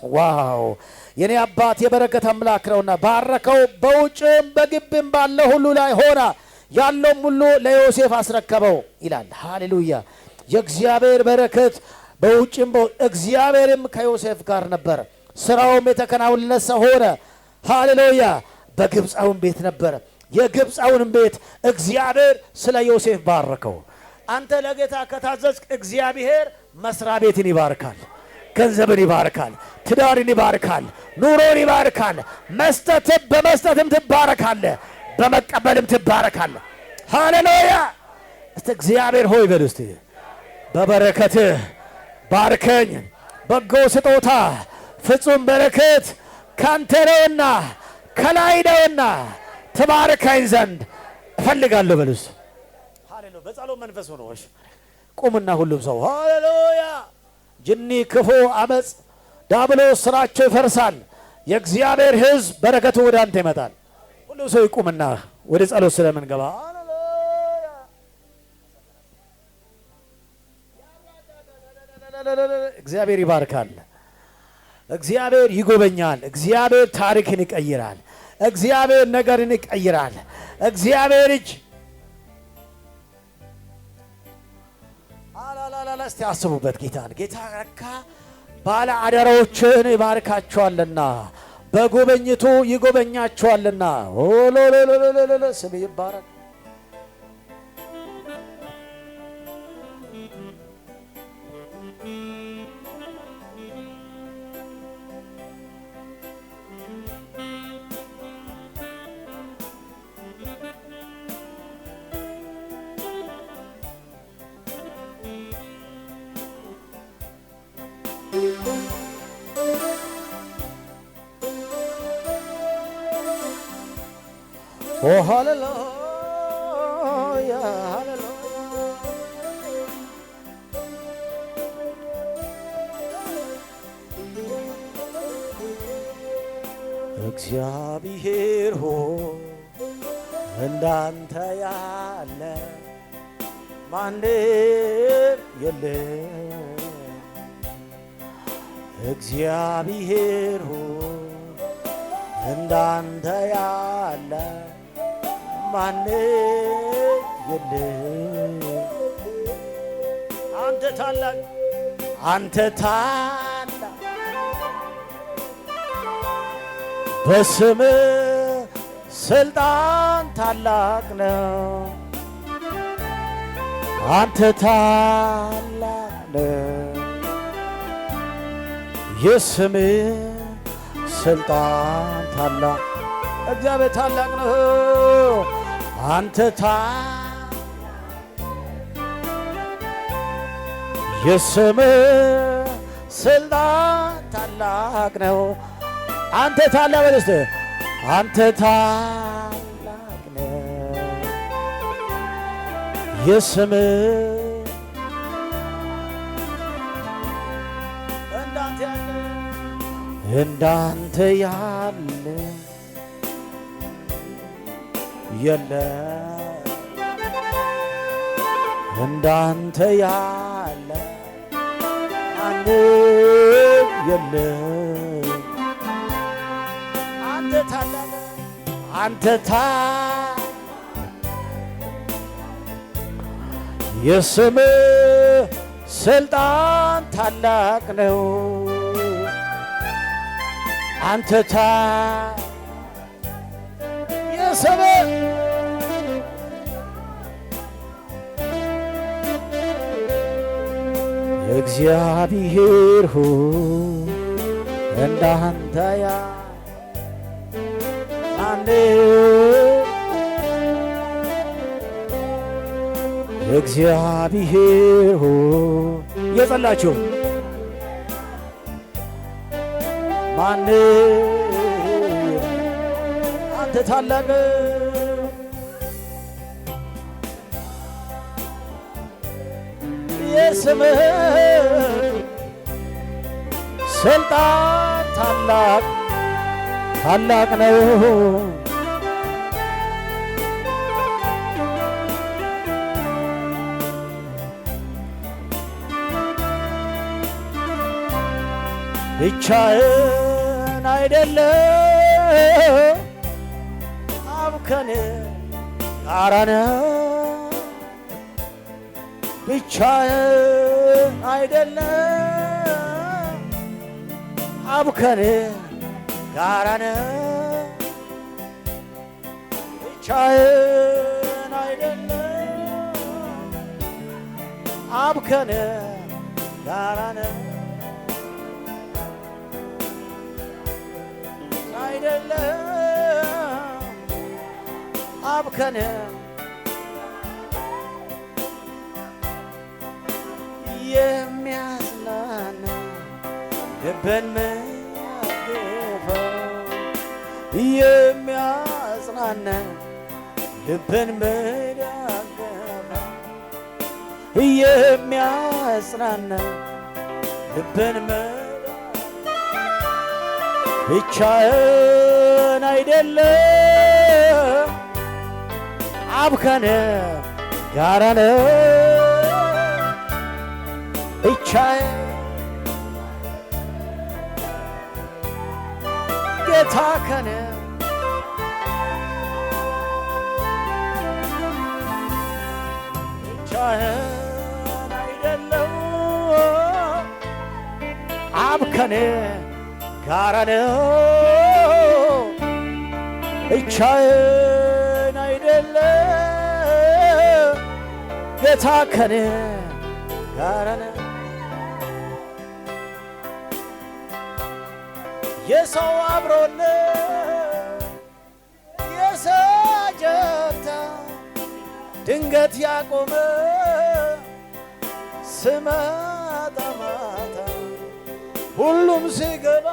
Wow! የኔ አባት የበረከት አምላክ ነውና ባረከው። በውጭም በግብም ባለ ሁሉ ላይ ሆነ፣ ያለውም ሁሉ ለዮሴፍ አስረከበው ይላል። ሃሌሉያ! የእግዚአብሔር በረከት በውጭም እግዚአብሔርም ከዮሴፍ ጋር ነበር፣ ስራውም የተከናወነለት ሰው ሆነ። ሃሌሉያ! በግብፃውን ቤት ነበረ። የግብፃውንም ቤት እግዚአብሔር ስለ ዮሴፍ ባረከው። አንተ ለጌታ ከታዘዝክ እግዚአብሔር መስሪያ ቤትን ይባርካል፣ ገንዘብን ይባርካል፣ ትዳርን ይባርካል፣ ኑሮን ይባርካል። መስጠትም በመስጠትም ትባረካለህ፣ በመቀበልም ትባረካለህ። ሃሌሉያ! እስቲ እግዚአብሔር ሆይ በሉ እስቲ በበረከትህ ባርከኝ። በጎ ስጦታ ፍጹም በረከት ካንተ ነውና ከላይ ነውና ትባርከኝ ዘንድ እፈልጋለሁ በሉ እስቲ። ሃሌሉያ! በጸሎት መንፈስ ሆኖ እሺ፣ ቁምና ሁሉም ሰው ሃሌሉያ። ጅኒ፣ ክፉ፣ አመፅ፣ ዲያብሎስ ስራቸው ይፈርሳል። የእግዚአብሔር ሕዝብ በረከቱ ወደ አንተ ይመጣል። ሁሉም ሰው ይቁምና ወደ ጸሎት ስለምንገባ ሃሌሉያ። እግዚአብሔር ይባርካል። እግዚአብሔር ይጎበኛል። እግዚአብሔር ታሪክን ይቀይራል። እግዚአብሔር ነገርን ይቀይራል። እግዚአብሔር እጅ አላላላ። እስቲ አስቡበት ጌታን። ጌታ ረካ ባለ አደራዎችን ይባርካቸዋልና በጉብኝቱ ይጎበኛቸዋልና። ኦሎሎሎሎሎ ስም ይባረክ። ኦ ሃሌሉያ ሃሌሉያ። እግዚአብሔር ሆይ እንዳንተ ያለ ማንም የለም። እግዚአብሔር ሆይ እንዳንተ ያለ ማንም የለም። አንተ ታላቅ፣ አንተ ታላቅ፣ በስምህ ስልጣን ታላቅ ነው። አንተ ታላቅ ነህ። የስምህ ስልጣን ታላቅ፣ እግዚአብሔር ታላቅ ነው። አንተ የስምህ ስልጣን ታላቅ ነው። አንተ ታላቅ በል እስቲ። አንተ ታላቅ ነህ። የስምህ እንዳንተ ያለ፣ እንዳንተ ያለ የለም። እንዳንተ ያለ ማንም የለም። አንተ ታላቅ፣ አንተ የስምህ ስልጣን ታላቅ ነው። አንተ የስምህ እግዚአብሔር ሆይ እንዳንተ ያ ማንም እግዚአብሔር ሆይ እየጸላችሁ ማንም አንተ ታላቅ የስምህ ስልጣን ታላቅ ታላቅ ነው። ብቻዬን አይደለም፣ አብ ከኔ ጋራ ነው። ብቻዬን አይደለም፣ አብ ከኔ ጋራ ነው። ብቻዬን አይደለም፣ አብ ከኔ ጋራ ነው። አይደለም፣ አብ ከኔ የሚያጽናና ልብን ሚያግፈው፣ የሚያጽናና ልብን ሚያግፈው፣ የሚያጽናና ልብን ብቻዬን አይደለም፣ አብ ከኔ ጋራ ነው። ብቻዬን ጌታ ከኔ ብቻዬን አይደለም፣ አብ ከኔ ጋራ ነው። ብቻዬን አይደለም፣ ጌታ ከኔ ጋራ ነው። የሰው አብሮነት የሰው ጀብታ ድንገት ያቆመ ስመጣ ማታ ሁሉም ሲገባ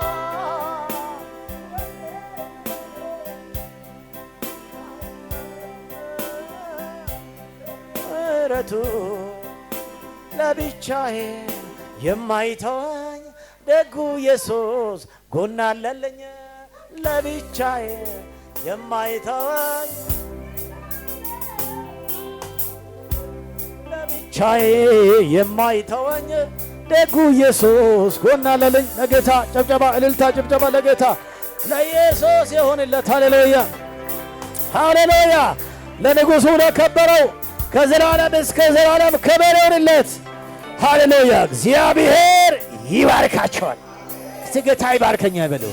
ምሕረቱ ለብቻዬ የማይተወኝ ደጉ ኢየሱስ ጎና አለልኝ፣ ለብቻዬ የማይተወኝ፣ ለብቻዬ የማይተወኝ ደጉ ኢየሱስ ጎና አለልኝ። ለጌታ ጭብጨባ፣ እልልታ፣ ጭብጨባ ለጌታ ለኢየሱስ የሆንለት። ሃሌሉያ፣ ሃሌሉያ! ለንጉሡ ለከበረው ከዘላለም እስከ ዘላለም ክብር ይሁንለት። ሃሌሉያ! እግዚአብሔር ይባርካቸዋል። እስቲ ጌታ ይባርከኛ ይበሉ።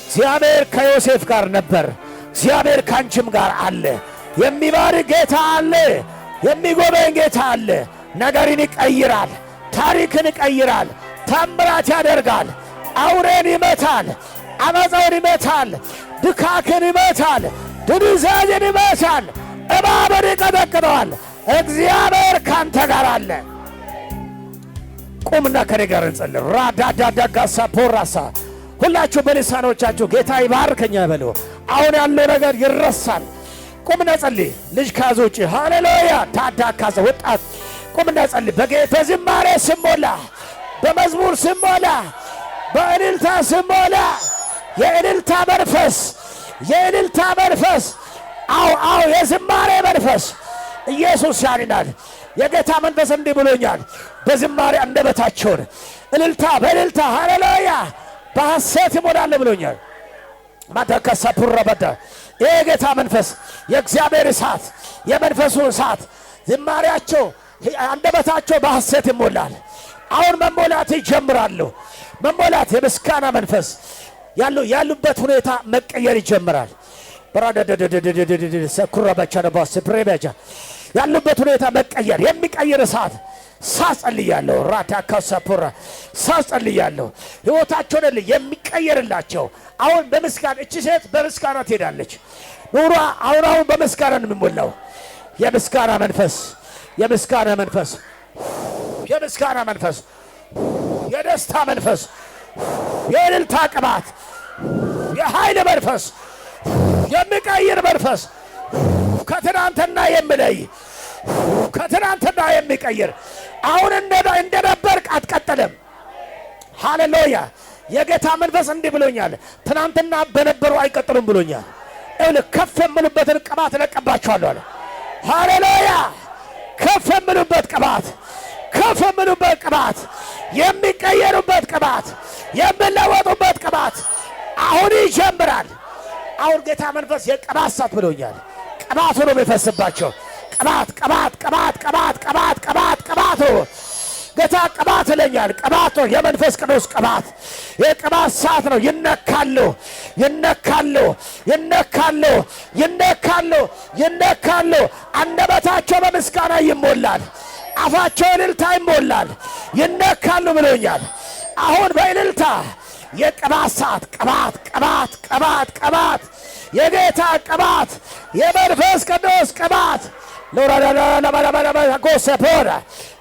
እግዚአብሔር ከዮሴፍ ጋር ነበር። እግዚአብሔር ካንቺም ጋር አለ። የሚባርክ ጌታ አለ። የሚጎበኝ ጌታ አለ። ነገርን ይቀይራል። ታሪክን ይቀይራል። ታምራት ያደርጋል። አውሬን ይመታል። አመፃውን ይመታል። ድካክን ይመታል። ድንዛዜን ይመታል። እባብን ይቀጠቅጠዋል። እግዚአብሔር ካንተ ጋር አለ። ቁምና ከኔ ጋር እንጸልይ። ራዳዳዳጋሳ ፖራሳ፣ ሁላችሁ በልሳኖቻችሁ ጌታ ይባርከኛ በሉ። አሁን ያለው ነገር ይረሳል። ቁምና ጸልይ። ልጅ ከያዙ ውጭ፣ ሃሌሉያ፣ ታዳ ካዘ ወጣት ቁምና ጸልይ። በዝማሬ ስሞላ፣ በመዝሙር ስሞላ፣ በእልልታ ስሞላ፣ የእልልታ መንፈስ፣ የእልልታ መንፈስ፣ አው አው የዝማሬ መንፈስ፣ ኢየሱስ ያድናል። የጌታ መንፈስ እንዲህ ብሎኛል። በዝማሬ አንደበታቸውን እልልታ በእልልታ፣ ሃሌሉያ፣ በሐሴት ይሞላል ብሎኛል። ማዳካሳ ፑራ በዳ፣ ይሄ የጌታ መንፈስ፣ የእግዚአብሔር እሳት፣ የመንፈሱ እሳት፣ ዝማሬያቸው አንደበታቸው በሐሴት ይሞላል። አሁን መሞላት ይጀምራሉ። መሞላት የምስጋና መንፈስ ያሉበት ሁኔታ መቀየር ይጀምራል። ሰኩራ በቻ ስፕሬበጃ፣ ያሉበት ሁኔታ መቀየር የሚቀይር እሳት ሳጸልያለሁ። ራታ ካሳፖራ ሳጸልያለሁ። ህይወታቸውን የሚቀየርላቸው አሁን በምስጋና እቺ ሴት በምስጋና ትሄዳለች። ኑሯ አሁን አሁን በምስጋና ነው የሚሞላው። የምስጋና መንፈስ፣ የምስጋና መንፈስ፣ የምስጋና መንፈስ፣ የደስታ መንፈስ፣ የእልልታ ቅባት፣ የኃይል መንፈስ፣ የሚቀይር መንፈስ፣ ከትናንትና የሚለይ፣ ከትናንትና የሚቀይር፣ አሁን እንደነበርክ አትቀጥልም። ሃሌሉያ! የጌታ መንፈስ እንዲህ ብሎኛል። ትናንትና በነበሩ አይቀጥሉም ብሎኛል። ይኸውልህ ከፍ የምሉበትን ቅባት እለቅባቸዋለሁ አለ። ሃሌሉያ! ከፍ የምሉበት ቅባት፣ ከፍ የሚሉበት ቅባት፣ የሚቀየሩበት ቅባት፣ የሚለወጡበት ቅባት አሁን ይጀምራል። አሁን ጌታ መንፈስ የቅባት እሳት ብሎኛል። ቅባቱ ነው የሚፈስባቸው። ቅባት፣ ቅባት፣ ቅባት፣ ቅባት፣ ቅባት፣ ቅባት፣ ቅባቱ። ጌታ ቅባት ይለኛል። ቅባት ነው፣ የመንፈስ ቅዱስ ቅባት፣ የቅባት እሳት ነው። ይነካሉ፣ ይነካሉ፣ ይነካሉ፣ ይነካሉ፣ ይነካሉ። አንደበታቸው በምስጋና ይሞላል። አፋቸው እልልታ ይሞላል። ይነካሉ ብሎኛል። አሁን በእልልታ የቅባት ሰዓት፣ ቅባት፣ ቅባት፣ ቅባት፣ ቅባት፣ የጌታ ቅባት፣ የመንፈስ ቅዱስ ቅባት። ጎሰፖራ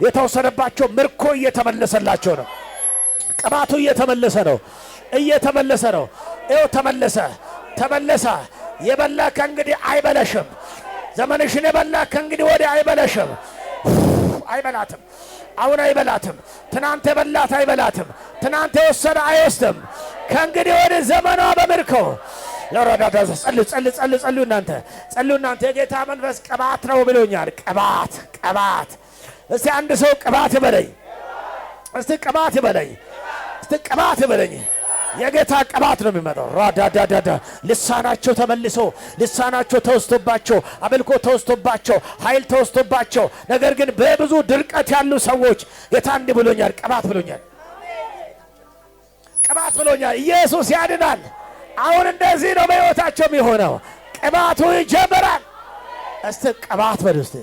የተወሰደባቸው ምርኮ እየተመለሰላቸው ነው። ቅባቱ እየተመለሰ ነው። እየተመለሰ ነው። ይኸው ተመለሰ፣ ተመለሰ። የበላ ከእንግዲህ አይበለሽም። ዘመንሽን የበላ ከእንግዲህ ወዲህ አይበለሽም። አይበላትም። አሁን አይበላትም። ትናንት የበላት አይበላትም። ትናንት የወሰደ አይወስድም። ከእንግዲህ ወዲህ ዘመኗ በምርኮ ለረዳዳ። ጸልዩ፣ ጸልዩ፣ ጸልዩ፣ ጸልዩ፣ እናንተ ጸልዩ። እናንተ የጌታ መንፈስ ቅባት ነው ብሎኛል። ቅባት፣ ቅባት። እስቲ አንድ ሰው ቅባት ይበለኝ። እስቲ ቅባት ይበለኝ። እስቲ ቅባት ይበለኝ። የጌታ ቅባት ነው የሚመጣው። ራዳዳዳዳ ልሳናቸው ተመልሶ፣ ልሳናቸው ተወስቶባቸው፣ አምልኮ ተወስቶባቸው፣ ኃይል ተወስቶባቸው፣ ነገር ግን በብዙ ድርቀት ያሉ ሰዎች ጌታ እንዲህ ብሎኛል። ቅባት ብሎኛል። ቅባት ብሎኛል። ኢየሱስ ያድናል። አሁን እንደዚህ ነው በሕይወታቸው የሚሆነው። ቅባቱ ይጀምራል። እስቲ ቅባት በል። እስቲ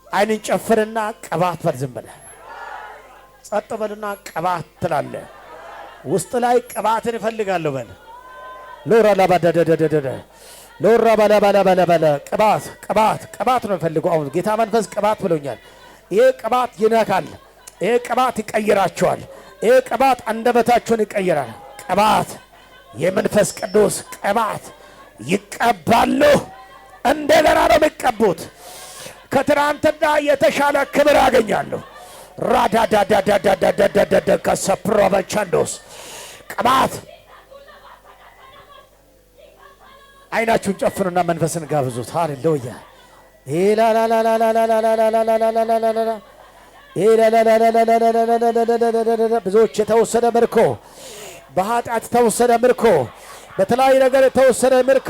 አይንን ጨፍንና ቅባት በል። ዝም ብለህ ጸጥ በልና ቅባት ትላለህ። ውስጥ ላይ ቅባትን እፈልጋለሁ በል። ሎራ ላባዳዳዳዳዳ ሎራ ባላ ባላ ባላ ባላ። ቅባት፣ ቅባት፣ ቅባት ነው የምፈልገው። አሁን ጌታ መንፈስ ቅባት ብሎኛል። ይሄ ቅባት ይነካል። ይሄ ቅባት ይቀይራቸዋል። ይሄ ቅባት አንደበታቸውን ይቀይራል። ቅባት፣ የመንፈስ ቅዱስ ቅባት ይቀባሉ። እንደገና ነው የሚቀቡት። ከትናንትና የተሻለ ክብር ያገኛሉ። ራዳዳዳዳዳዳዳዳዳ ከሰፕሮበቻንዶስ ቅባት። አይናችሁን ጨፍኑና መንፈስን ጋብዙት። ሃሌሉያ። ላላላላላላላላላላላላላ ብዙዎች የተወሰደ ምርኮ፣ በኃጢአት የተወሰደ ምርኮ፣ በተለያዩ ነገር የተወሰደ ምርኮ፣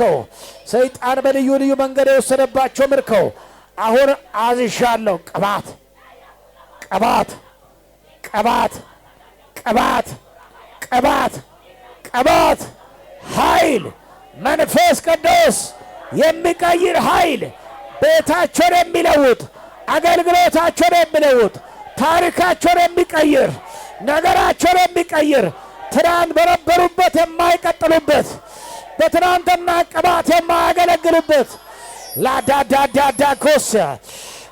ሰይጣን በልዩ ልዩ መንገድ የወሰደባቸው ምርኮ አሁን አዝዣለሁ። ቅባት፣ ቅባት፣ ቅባት፣ ቅባት፣ ቅባት፣ ቅባት፣ ኃይል፣ መንፈስ ቅዱስ የሚቀይር ኃይል፣ ቤታቸውን የሚለውጥ፣ አገልግሎታቸውን የሚለውጥ፣ ታሪካቸውን የሚቀይር፣ ነገራቸውን የሚቀይር፣ ትናንት በነበሩበት የማይቀጥሉበት፣ በትናንትና ቅባት የማያገለግሉበት፣ ላዳዳዳዳ ኮስ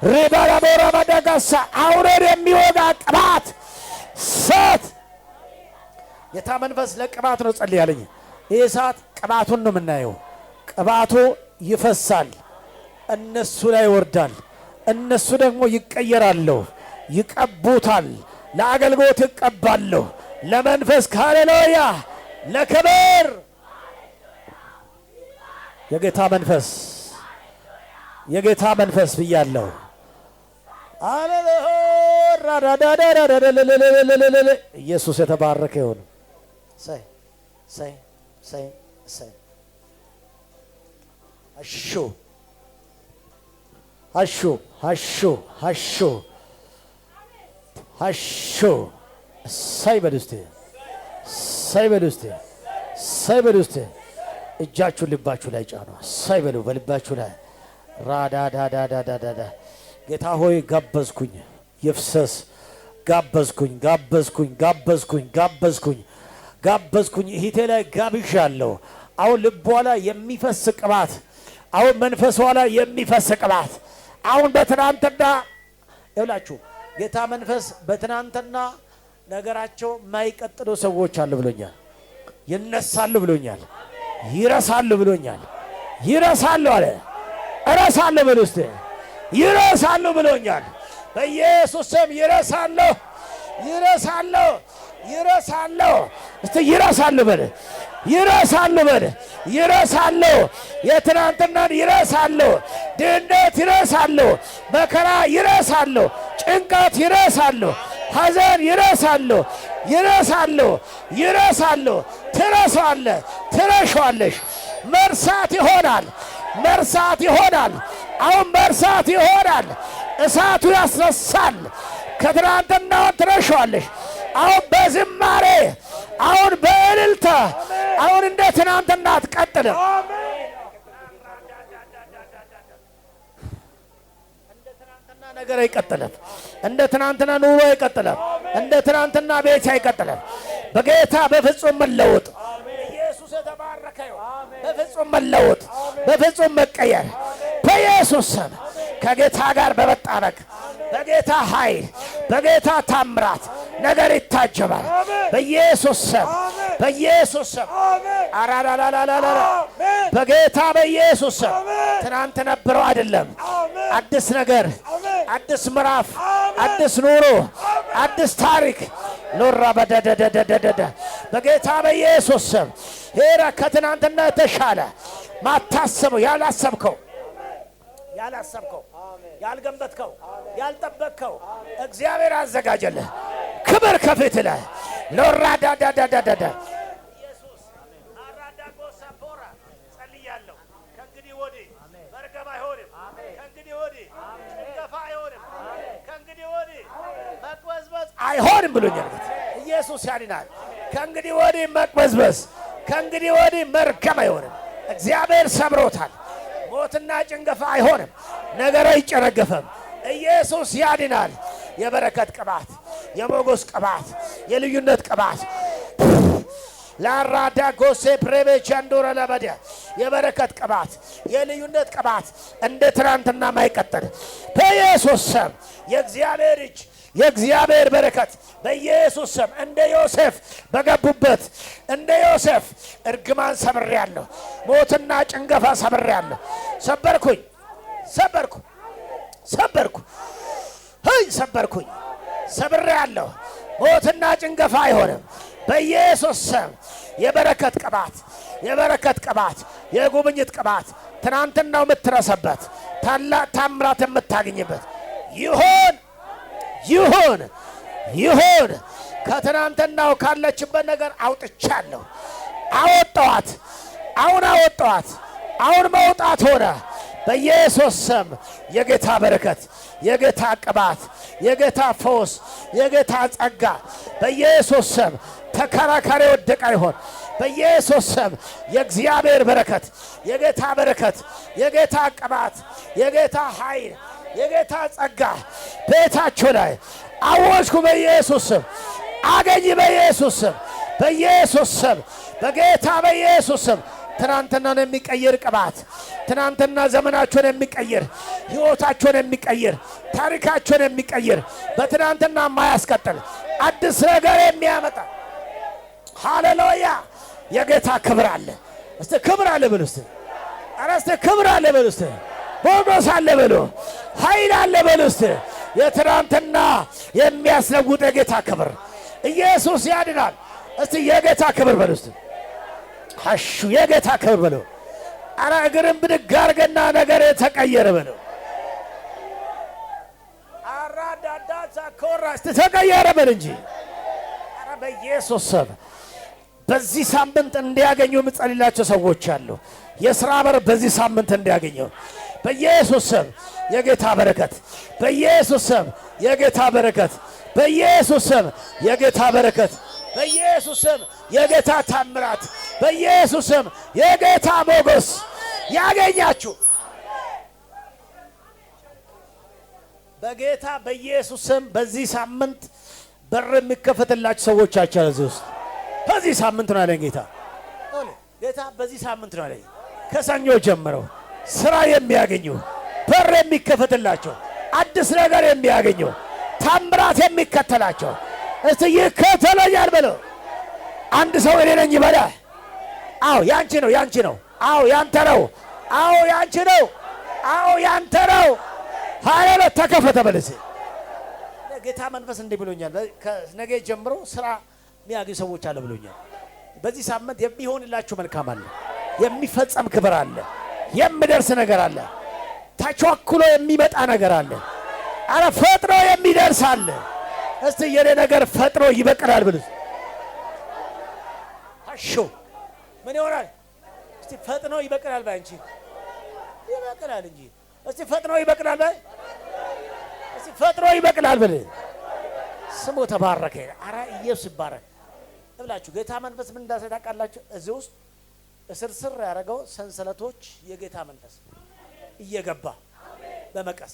ሪባራቦራ ማዳጋሳ አውሬን የሚወጋ ቅባት እሳት። ጌታ መንፈስ ለቅባት ነው ጸልይ ያለኝ። ይህ እሳት ቅባቱን ነው የምናየው። ቅባቱ ይፈሳል፣ እነሱ ላይ ይወርዳል። እነሱ ደግሞ ይቀየራሉ፣ ይቀቡታል፣ ለአገልግሎት ይቀባሉ። ለመንፈስ ሃሌሉያ፣ ለክብር። የጌታ መንፈስ፣ የጌታ መንፈስ ብያለሁ። ኢየሱስ የተባረከ ይሁን። ሰይ ሰይ ሰይ ሰይ። አሹ አሹ አሹ አሹ አሹ። እሰይ በሉ እስቲ፣ እሰይ በሉ እስቲ፣ እሰይ በሉ እስቲ። እጃችሁን ልባችሁ ላይ ጫኑ። እሰይ በሉ በልባችሁ ላይ። ራዳዳዳዳዳዳ ጌታ ሆይ ጋበዝኩኝ፣ ይፍሰስ። ጋበዝኩኝ፣ ጋበዝኩኝ፣ ጋበዝኩኝ፣ ጋበዝኩኝ፣ ጋበዝኩኝ። እህቴ ላይ ጋብዣለሁ። አሁን ልቧ ላይ የሚፈስ ቅባት፣ አሁን መንፈሷ ላይ የሚፈስ ቅባት። አሁን በትናንትና ይውላችሁ ጌታ መንፈስ በትናንትና ነገራቸው የማይቀጥሉ ሰዎች አሉ ብሎኛል። ይነሳሉ ብሎኛል። ይረሳሉ ብሎኛል። ይረሳሉ አለ። እረሳለሁ በሉ እስቲ። ይረሳሉ ብሎኛል። በኢየሱስ ስም ይረሳሉ፣ ይረሳሉ፣ ይረሳሉ። እስቲ ይረሳሉ በል፣ ይረሳሉ በል፣ ይረሳሉ። የትናንትናን ይረሳሉ። ድህነት ይረሳሉ። መከራ ይረሳሉ። ጭንቀት ይረሳሉ፣ ሐዘን ይረሳሉ፣ ይረሳሉ፣ ይረሳሉ። ትረሳለህ፣ ትረሻለሽ። መርሳት ይሆናል፣ መርሳት ይሆናል። አሁን መርሳት ይሆናል። እሳቱ ያስረሳል። ከትናንትናውን ትረሻለሽ። አሁን በዝማሬ፣ አሁን በእልልታ፣ አሁን እንደ ትናንትና አትቀጥልም። ነገር አይቀጥልም። እንደ ትናንትና ኑሮ አይቀጥልም። እንደ ትናንትና ቤት አይቀጥልም። በጌታ በፍጹም መለወጥ፣ ኢየሱስ የተባረከ ይሁን። በፍጹም መለወጥ፣ በፍጹም መቀየር በኢየሱስ ስም ከጌታ ጋር በመጣበቅ በጌታ ኃይል በጌታ ታምራት ነገር ይታጀባል። በኢየሱስ ስም፣ በኢየሱስ ስም፣ አራራራራራ፣ በጌታ በኢየሱስ ስም ትናንት ነበረው አይደለም። አዲስ ነገር፣ አዲስ ምዕራፍ፣ አዲስ ኑሮ፣ አዲስ ታሪክ ሎራ በደደደደደደ በጌታ በኢየሱስ ስም ሄራ ከትናንትና የተሻለ ማታሰበው፣ ያላሰብከው ያላሰብከው፣ ያልገንበትከው፣ ያልጠበቅከው እግዚአብሔር አዘጋጀልህ። ክብር ከፊት ለህ ሎራ ዳዳዳዳዳ ኢየሱስ አራዳጎ ሳፖራ ጸልያለሁ። ከእንግዲህ ወዲህ መርገም አይሆንም። ከእንግዲህ ወዲህ ጭንገፋ አይሆንም። ከእንግዲህ ወዲህ መቅበዝበዝ አይሆንም ብሎኛል። ኢየሱስ ያድናል። ከእንግዲህ ወዲህ መቅበዝበዝ፣ ከእንግዲህ ወዲህ መርገም አይሆንም። እግዚአብሔር ሰብሮታል። ሞትና ጭንገፋ አይሆንም። ነገር አይጨነገፈም። ኢየሱስ ያድናል። የበረከት ቅባት፣ የሞገስ ቅባት፣ የልዩነት ቅባት ላራዳ ጎሴ ፕሬቤ ቻንዶራ ለበዲያ የበረከት ቅባት፣ የልዩነት ቅባት እንደ ትናንትና ማይቀጥል በኢየሱስ ስም የእግዚአብሔር እጅ፣ የእግዚአብሔር በረከት በኢየሱስ ስም እንደ ዮሴፍ በገቡበት እንደ ዮሴፍ እርግማን ሰብሬያለሁ። ሞትና ጭንገፋ ሰብሬያለሁ። ሰበርኩኝ፣ ሰበርኩ፣ ሰበርኩ፣ ህይ ሰበርኩኝ፣ ሰብሬያለሁ። ሞትና ጭንገፋ አይሆንም። በኢየሱስ ስም የበረከት ቅባት፣ የበረከት ቅባት፣ የጉብኝት ቅባት ትናንትናው የምትረሰበት ታላቅ ታምራት የምታገኝበት ይሁን፣ ይሁን፣ ይሁን። ከትናንትናው ካለችበት ነገር አውጥቻለሁ። አወጣኋት። አሁን አወጣኋት። አሁን መውጣት ሆነ። በኢየሱስ ስም የጌታ በረከት፣ የጌታ ቅባት፣ የጌታ ፈውስ፣ የጌታ ጸጋ በኢየሱስ ስም ተከራካሪ ወደቀ ይሆን። በኢየሱስ ስም የእግዚአብሔር በረከት፣ የጌታ በረከት፣ የጌታ ቅባት፣ የጌታ ኃይል፣ የጌታ ጸጋ ቤታችሁ ላይ አወጅኩ። በኢየሱስ ስም አገኝ። በኢየሱስ ስም፣ በኢየሱስ ስም፣ በጌታ በኢየሱስ ስም ትናንትናን የሚቀይር ቅባት፣ ትናንትና ዘመናቸውን የሚቀይር፣ ሕይወታቸውን የሚቀይር፣ ታሪካቸውን የሚቀይር፣ በትናንትና የማያስቀጥል አዲስ ነገር የሚያመጣ ሃሌሉያ! የጌታ ክብር አለ። እስቲ ክብር አለ በሉ እስቲ። ኧረ እስቲ ክብር አለ በሉ እስቲ። ሞገስ አለ በሉ። ኃይል አለ በሉ እስቲ። የትናንትና የሚያስለውጥ የጌታ ክብር፣ ኢየሱስ ያድናል። እስቲ የጌታ ክብር በሉ እስቲ። ሐሹ የጌታ ክብር በሉ። ኧረ እግርን ብድግ አድርገና ነገር ተቀየረ በሉ። አራዳዳ ኮራ እስቲ ተቀየረ በል እንጂ። ኧረ በኢየሱስ ስም በዚህ ሳምንት እንዲያገኙ የምጸልላቸው ሰዎች አሉ። የስራ በር በዚህ ሳምንት እንዲያገኙ በኢየሱስ ስም የጌታ በረከት፣ በኢየሱስ ስም የጌታ በረከት፣ በኢየሱስ ስም የጌታ በረከት፣ በኢየሱስ ስም የጌታ ታምራት፣ በኢየሱስ ስም የጌታ ሞገስ ያገኛችሁ። በጌታ በኢየሱስ ስም በዚህ ሳምንት በር የሚከፈትላችሁ ሰዎች አቻ እዚህ ውስጥ በዚህ ሳምንት ነው ያለኝ ጌታ። ጌታ በዚህ ሳምንት ነው ያለኝ። ከሰኞ ጀምረው ስራ የሚያገኙ፣ በር የሚከፈትላቸው፣ አዲስ ነገር የሚያገኙ፣ ታምራት የሚከተላቸው እስቲ ይከተለኛል በለው። አንድ ሰው እኔ ነኝ ይበላ። አዎ ያንቺ ነው፣ ያንቺ ነው። አዎ ያንተ ነው። አዎ ያንቺ ነው። አዎ ያንተ ነው። ሃሌሉያ ተከፈተ በል እስኪ። ጌታ መንፈስ እንዲህ ብሎኛል። ከነገ ጀምሮ ስራ የሚያገኙ ሰዎች አለ ብሎኛል። በዚህ ሳምንት የሚሆንላችሁ መልካም አለ። የሚፈጸም ክብር አለ። የሚደርስ ነገር አለ። ተቸኩሎ የሚመጣ ነገር አለ። አረ ፈጥኖ የሚደርስ አለ። እስቲ የኔ ነገር ፈጥኖ ይበቅላል ብሉት። አሾ ምን ይሆናል? እስቲ ፈጥኖ ይበቅላል ባይ፣ አንቺ ይበቅላል እንጂ። እስቲ ፈጥኖ ይበቅላል ባይ፣ እስቲ ፈጥኖ ይበቅላል ብል። ስሙ ተባረከ። አረ ኢየሱስ ይባረክ እብላችሁ። ጌታ መንፈስ ምን እንዳሳይ ታውቃላችሁ? እዚህ ውስጥ እስርስር ያደረገው ሰንሰለቶች የጌታ መንፈስ እየገባ በመቀስ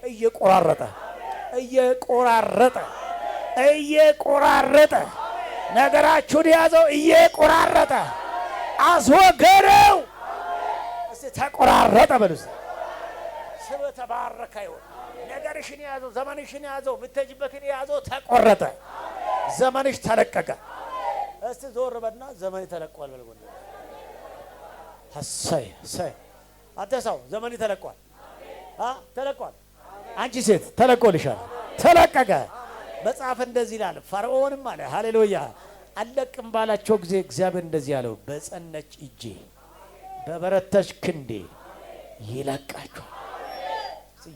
እየቆራረጠ እየቆራረጠ እየቆራረጠ ነገራችሁን የያዘው እየቆራረጠ አስወገደው። እስቲ ተቆራረጠ በሉ። ስም ተባረከ ይሁን። ነገርሽን የያዘው፣ ዘመንሽን የያዘው፣ የምትሄጂበትን የያዘው ተቆረጠ። ዘመንሽ ተለቀቀ። እስቲ ዞር በልና ዘመኔ ተለቋል በል። ጎን እሰይ እሰይ። አንተ ሰው ዘመኔ ተለቋል፣ አ ተለቋል። አንቺ ሴት ተለቆልሻል፣ ተለቀቀ። መጽሐፍ እንደዚህ ይላል። ፈርዖንም አለ፣ ሃሌሉያ፣ አለቅም ባላቸው ጊዜ እግዚአብሔር እንደዚህ አለው፣ በጸነች እጄ በበረታች ክንዴ ይለቃቸዋል።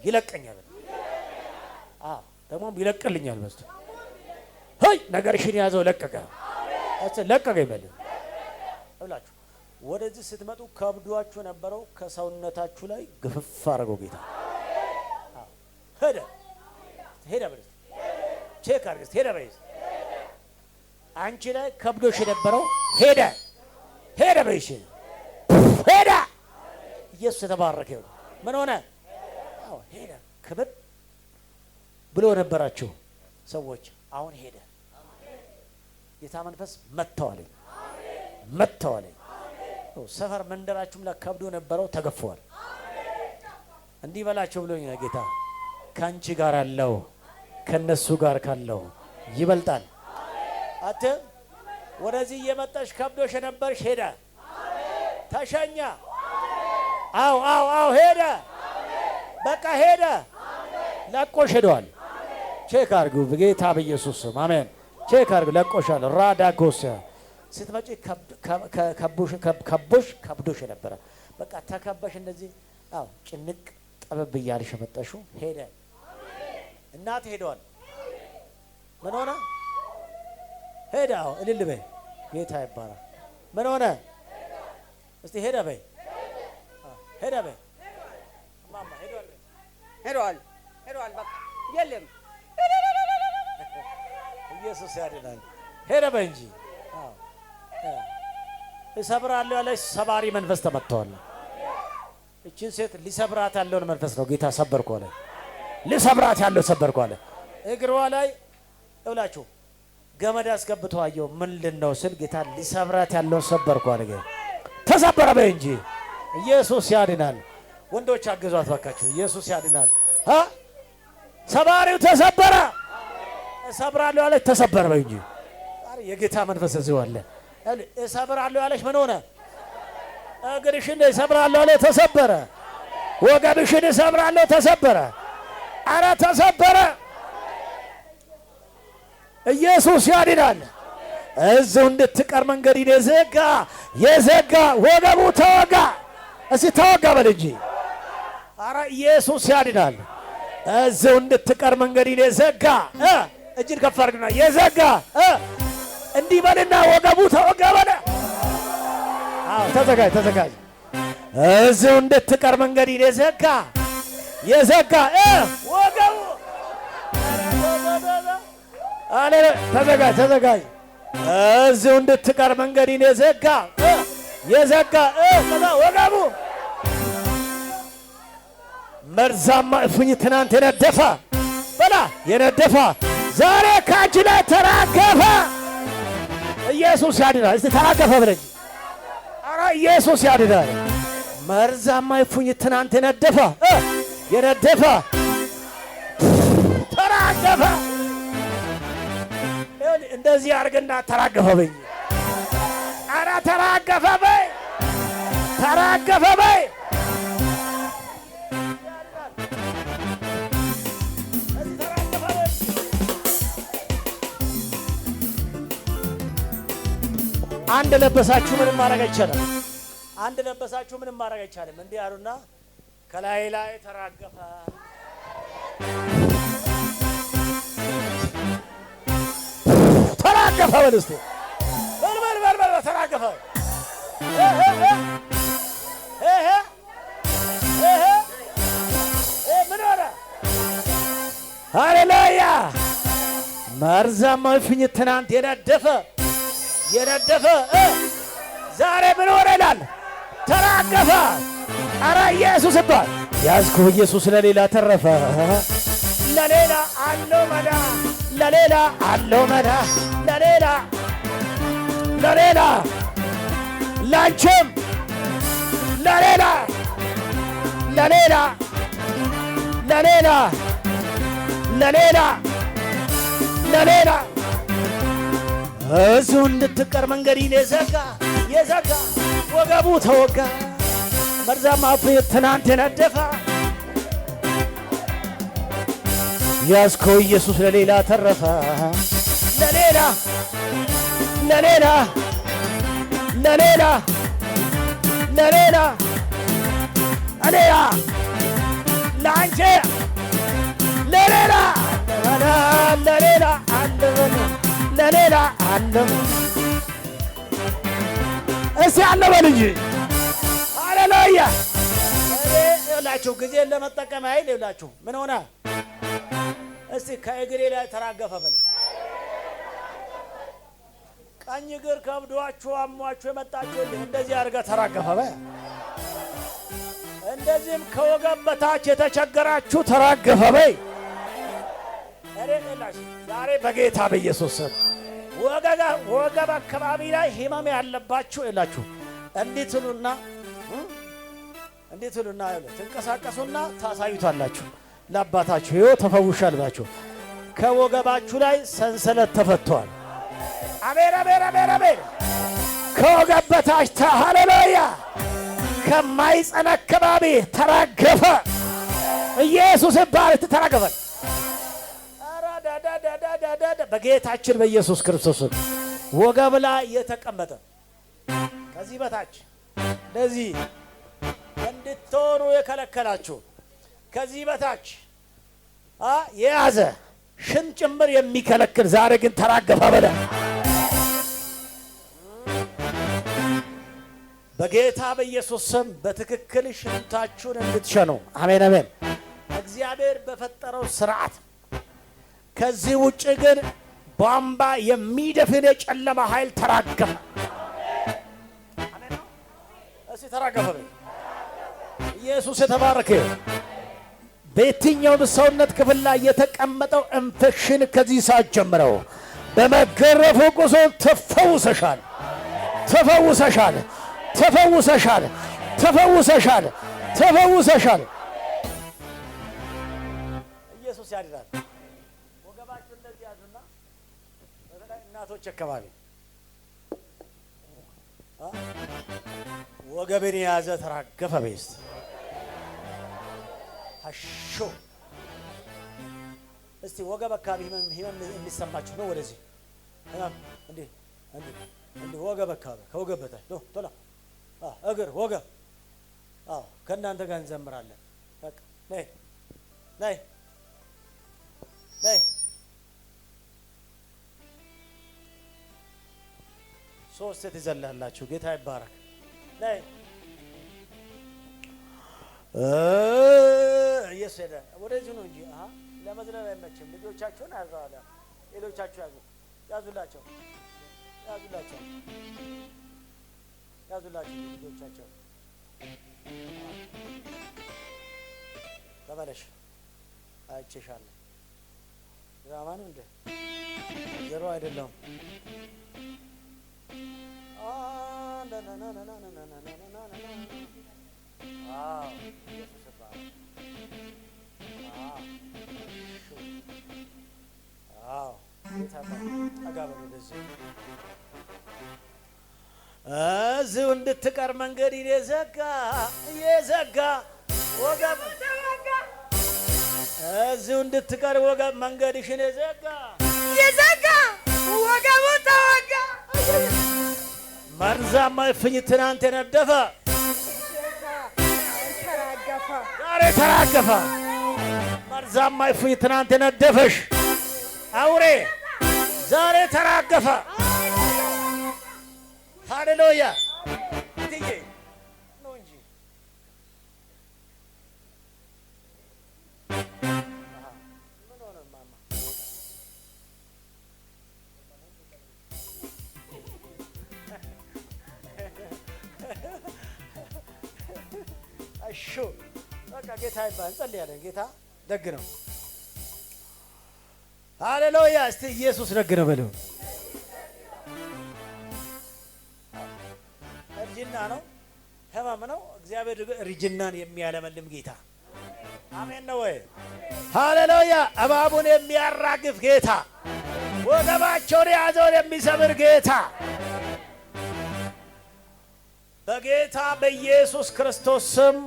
ይለቀኛል፣ አዎ ደግሞም ይለቅልኛል። በስቶ ሄይ ነገርሽን የያዘው ለቀቀ፣ እስቲ ለቀቀ ይበል እብላችሁ። ወደዚህ ስትመጡ ከብዷችሁ የነበረው ከሰውነታችሁ ላይ ግፍፍ አድርገው ጌታ ሄደ፣ ሄደ በል፣ check አድርግ፣ ሄደ በል። አንቺ ላይ ከብዶሽ የነበረው ሄደ፣ ሄደ በይሽ፣ ሄደ። ኢየሱስ የተባረከ ይሁን። ምን ሆነ? አዎ ሄደ። ክብድ ብሎ ነበራችሁ ሰዎች አሁን ሄደ። ጌታ መንፈስ መጥተዋለኝ፣ መጥተዋለኝ። ሰፈር መንደራችሁም ላይ ከብዶ ነበረው ተገፈዋል። እንዲህ በላቸው ብሎኝ ጌታ፣ ከአንቺ ጋር አለው ከነሱ ጋር ካለው ይበልጣል። አት ወደዚህ እየመጣሽ ከብዶሽ የነበርሽ ሄደ፣ ተሸኛ። አው አው አው ሄደ፣ በቃ ሄደ፣ ለቆሽ ሄደዋል። Check አድርጉ በጌታ በኢየሱስ ስም አሜን። Check አድርጉ፣ ለቆሻል። ራዳ ጎስ ስትመጪ ከቦሽ ከብዶሽ የነበረ በቃ ተከበሽ እንደዚህ፣ አው ጭንቅ ጠበብ እያልሽ የመጣሽው ሄደ። እናት ሄደዋል። ምን ሆነ? ሄደ። አዎ እልል በይ፣ ጌታ ይባላል። ምን ሆነ? እስቲ ሄደ በይ፣ ሄደ በይ። እማማ ሄደዋል፣ ሄደዋል፣ ሄደዋል። በቃ የለም። ኢየሱስ ያድናል። ሄደ በይ እንጂ። አዎ እሰብራለሁ ያለች ሰባሪ መንፈስ ተመትተዋል። እችን ሴት ሊሰብራት ያለውን መንፈስ ነው ጌታ ሰበርኩ አለ። ሊሰብራት ያለው ሰበርኩ አለ። እግሯ ላይ እብላችሁ ገመድ አስገብቶ አየሁ። ምንድን ነው ስል ጌታ ሊሰብራት ያለውን ሰበርኩ አለ። ጌታ ተሰበረ በይ እንጂ። ኢየሱስ ያድናል። ወንዶች አግዟት ባካችሁ። ኢየሱስ ያድናል። አ ሰባሪው ተሰበረ። እሰብራለሁ ያለች ተሰበረ በይ እንጂ። ዛሬ የጌታ መንፈስ እዚሁ አለ። እሰብራለሁ ያለች ምን ሆነ? እግርሽን እሰብራለሁ አለ፣ ተሰበረ። ወገብሽን እሰብራለሁ፣ ተሰበረ። አረ ተሰበረ። ኢየሱስ ያድናል። እዚሁ እንድትቀር መንገድ የዘጋ የዘጋ ወገቡ ተወጋ። እስቲ ተወጋ በል እንጂ። አረ ኢየሱስ ያድናል። እዚሁ እንድትቀር መንገድ የዘጋ፣ እጅን ከፍ አድርግና የዘጋ እንዲህ በልና ወገቡ ተወጋ በለ። አዎ ተዘጋጅ፣ ተዘጋጅ። እዚሁ እንድትቀር መንገድ የዘጋ የዘጋ ወገቡ አለ። ተዘጋጅ፣ ተዘጋጅ። እዚሁ እንድትቀር መንገድ የዘጋ የዘጋ ወገቡ መርዛማ እፉኝ ትናንት የነደፋ በላ የነደፋ ዛሬ ከአንቺ ላይ ተራገፈ። ኢየሱስ ያድናል። እስቲ ተራገፈ ብለኝ። ኧረ ኢየሱስ ያድናል። መርዛማ እፉኝ ትናንት የነደፋ የነደፋ ተራገፈ። እንደዚህ አድርግና ተራገፈ በኝ። ኧረ ተራገፈ በይ፣ ተራገፈ በይ። አንድ ለበሳችሁ ምንም ማድረግ አይቻልም። አንድ ለበሳችሁ ምንም ማድረግ አይቻልም። እንዲህ አሉና ከላይ ላይ ተራገፈ። ተራገፈ በል እስቲ፣ በል በል በል በል፣ ተራገፈ። እ እ እ እ እ እ እ ምን ሆነ? ሃሌሉያ! መርዛማው እፍኝ ትናንት የነደፈ ዛሬ ምን ሆነ ይላል? ተራገፈ። ኧረ ኢየሱስ ይባል። ያዝኩ ኢየሱስ ለሌላ ተረፈ። ለሌላ አለው መዳ፣ ለሌላ አለው መዳ፣ ለሌላ፣ ለሌላ፣ ላንቺም ለሌላ፣ ለሌላ፣ ለሌላ፣ ለሌላ፣ ለሌላ። እዚሁ እንድትቀር መንገድን የዘጋ የዘጋ ወገቡ ተወጋ። መርዛማ እፍኝ ትናንት የነደፈ፣ ያዝከው ኢየሱስ ለሌላ ተረፈ። ለሌላ፣ ለሌላ፣ ለሌላ፣ ለሌላ፣ ለሌላ፣ ለአንቺ ለሌላ ለሌላ አለ፣ ለሌላ አለ። እስቲ አለ በል እንጂ። ሃሌሉያ! እኔ ይኸውላችሁ ጊዜን ለመጠቀም አይል፣ ይኸውላችሁ ምን ሆነ? እስቲ ከእግሬ ላይ ተራገፈ በል። ቀኝ እግር ከብዷችሁ አሟችሁ የመጣችሁ እንደዚህ አድርገህ ተራገፈ በል። እንደዚህም ከወገብ በታች የተቸገራችሁ ተራገፈ በይ። እኔ ይኸውላችሁ ዛሬ በጌታ በኢየሱስ ስም ወገብ አካባቢ ላይ ህመም ያለባችሁ ይላችሁ እንዲህ ትሉና፣ እንዲህ ትሉና ትንቀሳቀሱና ታሳዩታላችሁ ለአባታችሁ፣ ይኸው ተፈውሻል ብላችሁ። ከወገባችሁ ላይ ሰንሰለት ተፈቷል። አሜን አሜን አሜን አሜን። ከወገብ በታች፣ ሃሌሉያ፣ ከማይጸና አካባቢ ተራገፈ። ኢየሱስ ይባረክ። ተራገፈ። በጌታችን በኢየሱስ ክርስቶስ ወገብ ላይ የተቀመጠ፣ ከዚህ በታች እንደዚህ እንድትሆኑ የከለከላችሁ፣ ከዚህ በታች የያዘ፣ ሽንት ጭምር የሚከለክል ዛሬ ግን ተራገፈ በለ። በጌታ በኢየሱስ ስም በትክክል ሽንታችሁን እንድትሸኑ፣ አሜን አሜን። እግዚአብሔር በፈጠረው ስርዓት፣ ከዚህ ውጭ ግን ቧንቧ የሚደፍን የጨለማ ኃይል ተራገፈ። አሜን ነው። እስቲ ተራገፈ በይ። ኢየሱስ የተባረከ። በየትኛውም ሰውነት ክፍል ላይ የተቀመጠው ኢንፌክሽን ከዚህ ሰዓት ጀምረው በመገረፉ ቁስል ተፈውሰሻል፣ ተፈውሰሻል፣ ተፈውሰሻል፣ ተፈውሰሻል፣ ተፈውሰሻል። ኢየሱስ ያድናል። ወገባችሁ እንደዚህ ያዙና በተለይ እናቶች አካባቢ ወገብን የያዘ ተራገፈ። ቤስት አሾ እስቲ ወገብ አካባቢ ህመም የሚሰማችሁ ነው። ወደዚህ ህመም እንዲህ እንዲህ እንዲህ ወገብ አካባቢ፣ ከወገብ በታች ዶ ቶሎ እግር ወገብ። አዎ፣ ከእናንተ ጋር እንዘምራለን። በቃ ነይ ነይ ነይ። ሶስት ትዘላላችሁ። ጌታ ይባረክ። ነይ። ኢየሱስ ሄደ። ወደዚሁ ነው እንጂ ለመዝለል አይመችም። ልጆቻችሁን ያዘዋለ፣ ሌሎቻችሁ ያዙ፣ ያዙላቸው፣ ያዙላቸው፣ ያዙላቸው ልጆቻቸው። ተመለሽ፣ አይቼሻለሁ። ድራማ ነው እንደ ዘሮ አይደለም። አዎ፣ ኢየሱስ ይባረክ። አዎ፣ ጌታ ጠጋ በሉ ወደዚህ። እዚሁ እንድትቀር መንገድ የዘጋ የዘጋ ወገብ፣ እዚሁ እንድትቀር ወገብ መንገድሽን የዘጋ የዘጋ ወገቡ ተወጋ። መርዛማ እፍኝ ትናንት የነደፈ ተራገፈ። ዛሬ ተራገፈ። መርዛማ እፉኝት ትናንት የነደፈሽ አውሬ ዛሬ ተራገፈ። ሃሌሉያ እትዬ ነው እንጂ ምን ሆነ ማማ? እሺ በቃ ጌታ ይባል። እንጸልያለን። ጌታ ደግ ነው። ሃሌሉያ። እስቲ ኢየሱስ ደግ ነው በሉ። እርጅና ነው፣ ህመም ነው። እግዚአብሔር እርጅናን የሚያለመልም ጌታ አሜን ነው ወይ? ሃሌሉያ። እባቡን የሚያራግፍ ጌታ፣ ወገባቸውን የያዘውን የሚሰብር ጌታ በጌታ በኢየሱስ ክርስቶስ ስም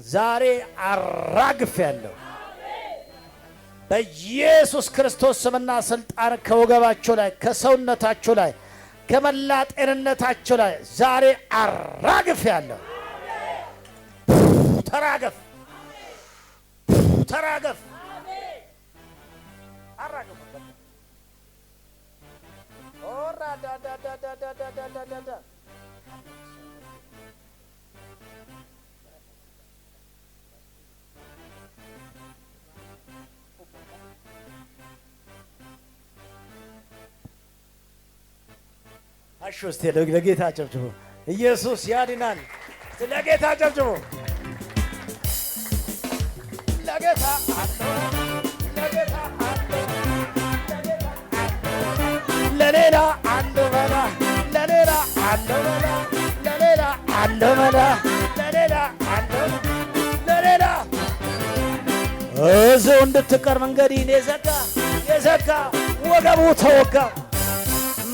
ዛሬ አራግፍ ያለው በኢየሱስ ክርስቶስ ስምና ስልጣን ከወገባቸው ላይ፣ ከሰውነታቸው ላይ፣ ከመላ ጤንነታቸው ላይ ዛሬ አራግፍ ያለው። ተራገፍ፣ ተራገፍ፣ አራግፍ። ኦራ ዳ ዳ ዳ ዳ ዳ ዳ ዳ ዳ። አሹ እስቲ ለጌታ አጨብጭቡ። ኢየሱስ ያድናል። እስቲ ለጌታ አጨብጭቡ። ለጌታ አለው፣ ለጌታ አለው፣ ለሌላ አለው መላ፣ ለሌላ አለው መላ፣ ለሌላ አለው መላ፣ ለሌላ አለው፣ ለሌላ እዚሁ እንድትቀር መንገድህን የዘጋ የዘጋ ወገቡ ተወጋ።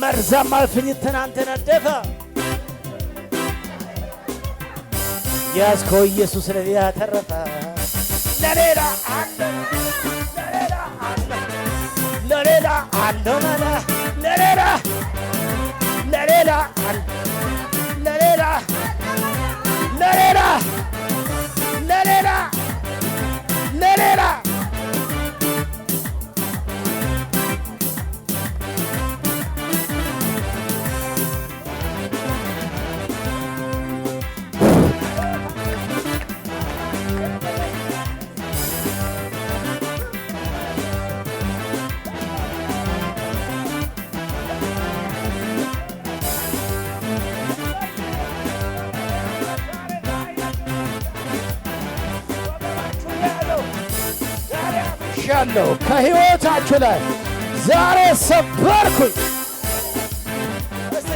መርዛማ እፍኝት ትናንት ነደፈ። ያዝከው ኢየሱስ ለኔ ያተረፈ። ለሌላ አለ፣ ለሌላ አለ፣ ለሌላ አለ መላ፣ ለሌላ፣ ለሌላ አለ፣ ለሌላ፣ ለሌላ፣ ለሌላ፣ ለሌላ። ያለው ከህይወታችሁ ላይ ዛሬ ሰበርኩኝ። እስቲ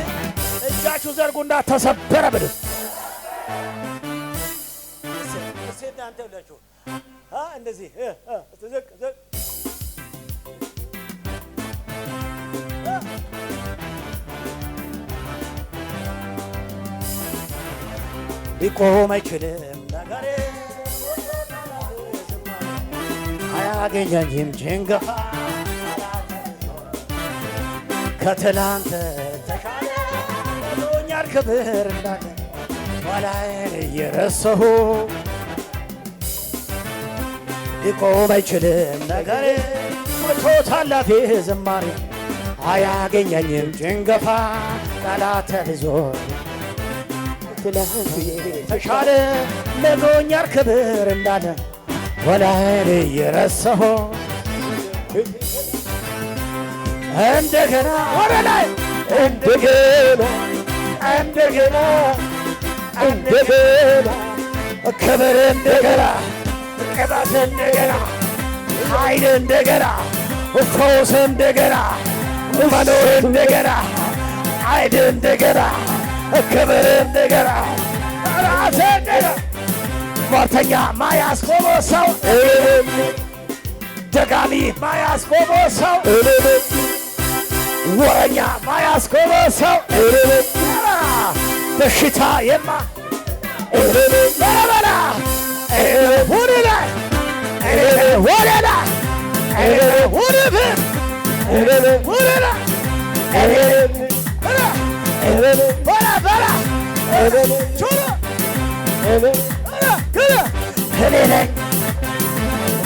እጃችሁ ዘርጉና ተሰበረ በሉ። እስቲ እናንተ ብላችሁ እንደዚህ እስቲ ዝቅ ዝቅ። ሊቆም አይችልም ነገሬ፣ አያገኘኝም ጭንገፋ። ከትላንት ተሻለ ሆኖኛል ክብር እንዳለ ኋላዬን እየረሳሁ። ሊቆም አይችልም ነገሬ፣ ሞልቶታል አፌ ዝማሬ፣ አያገኘኝም ጭንገፋ። ጠላት ተይዞ ትላንት ተሻለ ነግሮኛል ክብር እንዳለ ኋላዬን እየረሳሁ። እንደገና ወደ ላይ፣ እንደገና፣ እንደገና፣ እንደገና ክብር፣ እንደገና ቅባት፣ እንደገና ኃይል፣ እንደገና ፈውስ፣ እንደገና መኖር፣ እንደገና ኃይል፣ እንደገና ክብር፣ እንደገና ራስ፣ እንደገና። ሟርተኛ ማያስቆመው ሰው፣ ደጋሚ ማያስቆመው ሰው፣ ወረኛ ማያስቆመው ሰው፣ በሽታ የማ በላ ወደ ላይ፣ ወደ ላይ፣ ወደ ወደ ላይ፣ በላ በላ ቾሎ እኔ ነኝ።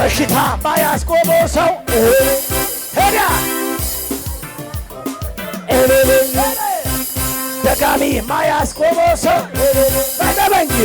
በሽታ ማያስቆመው ሰው ሄዳ ደጋሚ ማያስቆመው ሰው በደበ እንጂ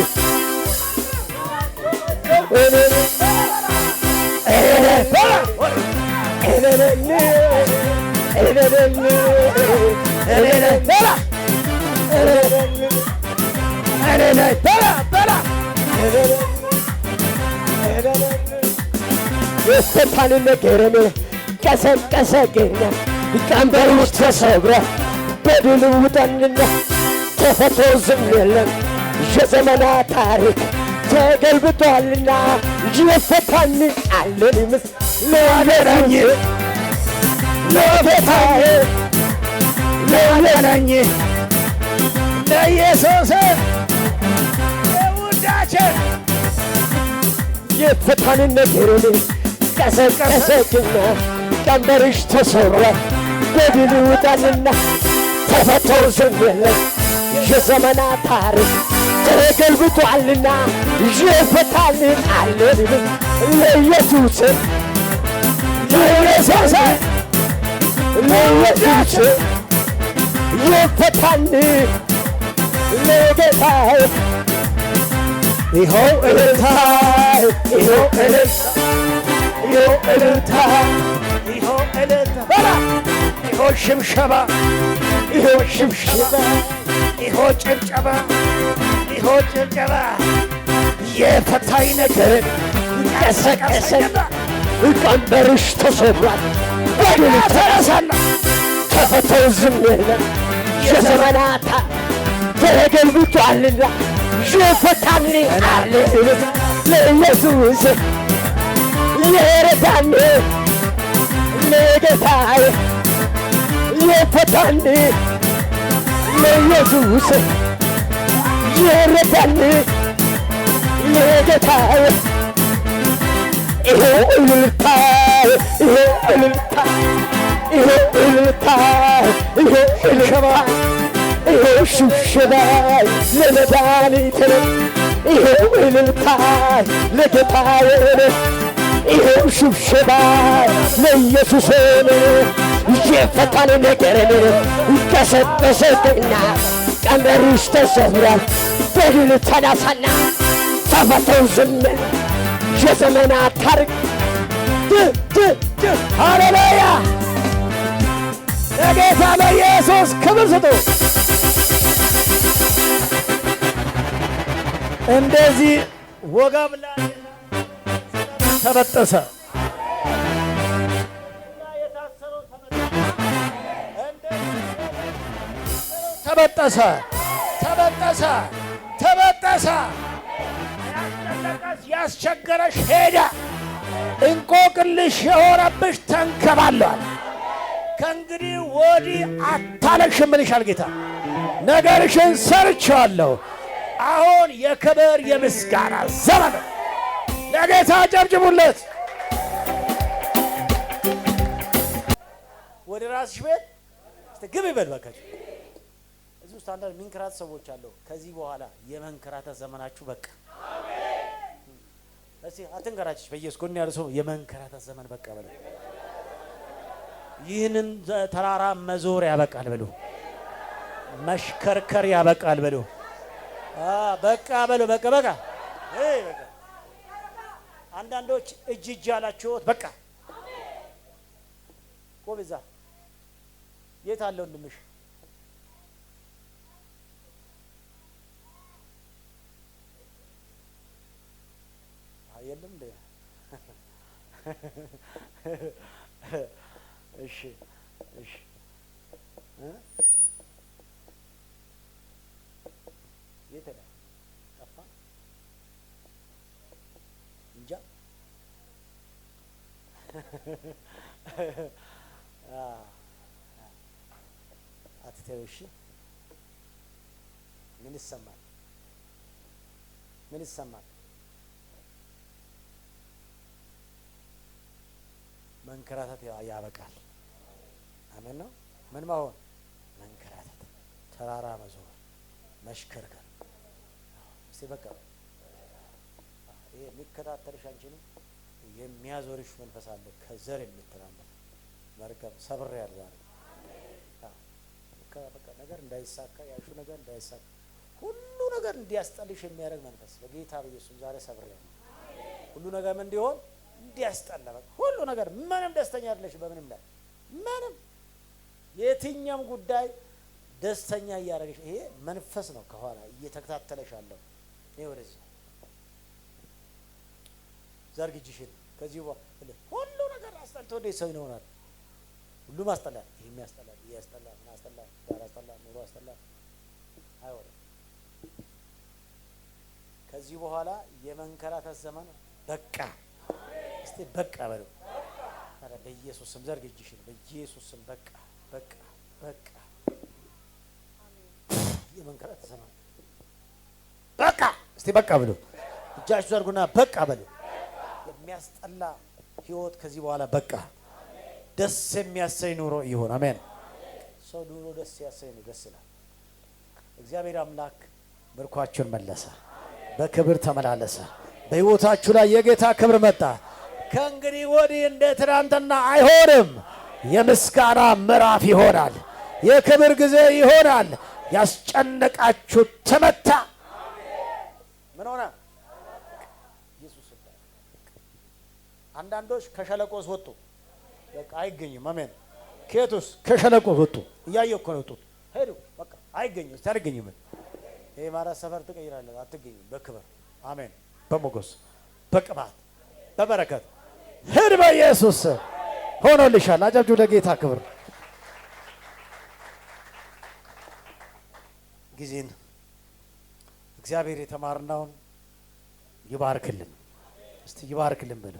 የፈታን ነገርን ቀሰቀሰግና ቀንበሩ ተሰብረ በድል ውጠንና ተፈቶ ዝም የለም የዘመናት ታሪክ ተገልብጧልና የፈታን አለን ምስ ለአለኝ ለጌታዬ ለአለኝ ለኢየሱስ ለውዳችን የፈታን ነገርን ቀሰቀሰግና ቀንበርሽ ተሰብረ በድል ውጠንና ተፈቶ ዝም የለም የዘመናት ታሪክ ተገልብጧልና የፈታን አለን ለኢየሱስ ለኢየሱስ ለኢየሱስ የፈታን ለጌታዬ ይኸው እልልታ ይኸው እልልታ ይኸው እልልታ ይኸው እልልታ በላ ይኸው ሽብሸባ ይኸው ሽብሸባ ይኸው ጭብጨባ ይኸው ጭብጨባ የፈታኝ ነገር ቀሰቀሰ ቀንበርሽ ተሰብሯል በድል ተነሳና ተፈተው ዝም የለም የዘመናት ተገልብጧልና የፈታን አለ ለኢየሱስ የረዳን ለጌታዬ የፈታን ለኢየሱስ የረዳን ለጌታዬ ይኸው እልልታ ይኸው እልልታ ይኸው እልልታ ይኸው እልልታ ይኸው ሽብሸባ ለመድኃኒቴ ይኸው እልልታ ለጌታዬ ይኸው ሽብሸባ ለኢየሱስ የፈታን ነገርን ቀሰቀሰና ቀንበርሽ ተሰብሯል በድል ተነሳና ተፈተው ዝም የዘመናት ታሪክ ሃሌሉያ ለጌታ ለኢየሱስ ክብር ስጡ። እንደዚህ ወገብ ላይ ተበጠሰ። ተበጠሰ ተበጠሰ ተበጠሰ። ያስጨነቀሽ ያስቸገረሽ ሄደ። እንቆቅልሽ የሆነብሽ ተንከባሏል። ከእንግዲህ ወዲህ አታለቅሽም ይልሻል ጌታ። ነገርሽን ሰርቼዋለሁ። አሁን የክብር የምስጋና ዘመን ነው። ለጌታ ጨብጭቡለት። ወደ ራስሽ ቤት እስቲ ግብ ይበል በቃችሁ። እዚህ ውስጥ አንዳንድ የሚንከራተት ሰዎች አሉ። ከዚህ በኋላ የመንከራተት ዘመናችሁ በቃ። እስቲ አትንከራችች። በኢየሱስ ጎን ያለ ሰው የመንከራተት ዘመን በቃ በለው። ይህንን ተራራ መዞር ያበቃል በሉ። መሽከርከር ያበቃል በሉ። በቃ በሉ። በቃ በቃ በቃ። አንዳንዶች እጅ እጅ ያላችሁት በቃ ጎበዛ። የት አለ ወንድምሽ? የለም እንዴ? እሺ እሺ የት ሄደ? ጠፋ? እንጃ። አትተው። እሺ ምን ይሰማል? ምን ይሰማል? መንከራተት ያበቃል። አሜን ነው። ምን መሆን? መንከራተት፣ ተራራ መዞር፣ መሽከርከር። እስቲ በቃ ይሄ የሚከታተልሽ አንቺንም የሚያዞርሽ መንፈስ አለ፣ ከዘር የሚተላለፍ መርገም ሰብሬ ያለ ዛሬ። በቃ ነገር እንዳይሳካ፣ ያሹ ነገር እንዳይሳካ፣ ሁሉ ነገር እንዲያስጠልሽ የሚያደርግ መንፈስ በጌታ በኢየሱስ ዛሬ ሰብሬ ያለ። ሁሉ ነገር ምን እንዲሆን? እንዲያስጠላ። በቃ ሁሉ ነገር ምንም ደስተኛ አይደለሽ፣ በምንም ላይ ምንም የትኛውም ጉዳይ ደስተኛ እያደረገሽ ይሄ መንፈስ ነው ከኋላ እየተከታተለሽ ያለው። ይሄ ወደዚህ ዘርግ እጅሽን። ከዚህ በኋላ ሁሉ ነገር አስጠልቶ እንዴት ሰው ይኖራል? ሁሉም አስጠላል። ይሄም ያስጠላል፣ ይሄ ያስጠላል፣ ምን አስጠላል፣ ዳር አስጠላል፣ ኑሮ አስጠላል። አይሆንም። ከዚህ በኋላ የመንከራተት ዘመን በቃ። እስቲ በቃ በሉ። ኧረ በኢየሱስ ስም ዘርግ እጅሽን። በኢየሱስ ስም በቃ፣ በቃ፣ በቃ። የመንከራተት ዘመን በቃ። እስቲ በቃ በሉ። እጃችሁ ዘርጉና በቃ በሉ። የሚያስጠላ ህይወት ከዚህ በኋላ በቃ። ደስ የሚያሰኝ ኑሮ ይሁን። አሜን። ሰው ኑሮ ደስ ያሰኝ ነው፣ ደስ ይላል። እግዚአብሔር አምላክ ምርኳችሁን መለሰ፣ በክብር ተመላለሰ። በህይወታችሁ ላይ የጌታ ክብር መጣ። ከእንግዲህ ወዲህ እንደ ትናንትና አይሆንም። የምስጋና ምዕራፍ ይሆናል። የክብር ጊዜ ይሆናል። ያስጨነቃችሁ ተመታ። ምን ሆነ? ኢየሱስ ይባረክ። አንዳንዶች ከሸለቆስ ወጡ። በቃ አይገኙም። አሜን። ከየቱስ? ከሸለቆ ወጡ። እያየሁ እኮ ነው የወጡት። ሄዱ። በቃ አይገኙም። እስቲ አልገኙም። ይሄ ማለት ሰፈር ትቀይራለህ፣ አትገኙም። በክብር፣ አሜን፣ በሞገስ፣ በቅባት፣ በበረከት ሂድ። በኢየሱስ ሆኖልሻል። አጨብጭቡ ለጌታ ክብር። ጊዜን እግዚአብሔር የተማርነውን ይባርክልን። እስቲ ይባርክልን በሉ።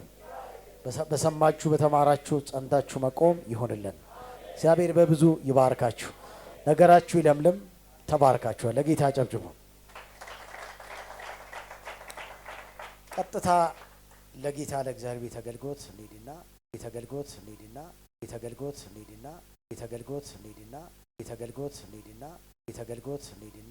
በሰማችሁ በተማራችሁ ጸንታችሁ መቆም ይሆንልን። እግዚአብሔር በብዙ ይባርካችሁ። ነገራችሁ ይለምልም። ተባርካችኋል። ለጌታ አጨብጭቡ። ቀጥታ ለጌታ ለእግዚአብሔር ቤት አገልግሎት እንሂድና ቤት አገልግሎት እንሂድና ቤት አገልግሎት እንሂድና ቤት አገልግሎት እንሂድና ቤት አገልግሎት እንሂድና ቤት አገልግሎት እንሂድና።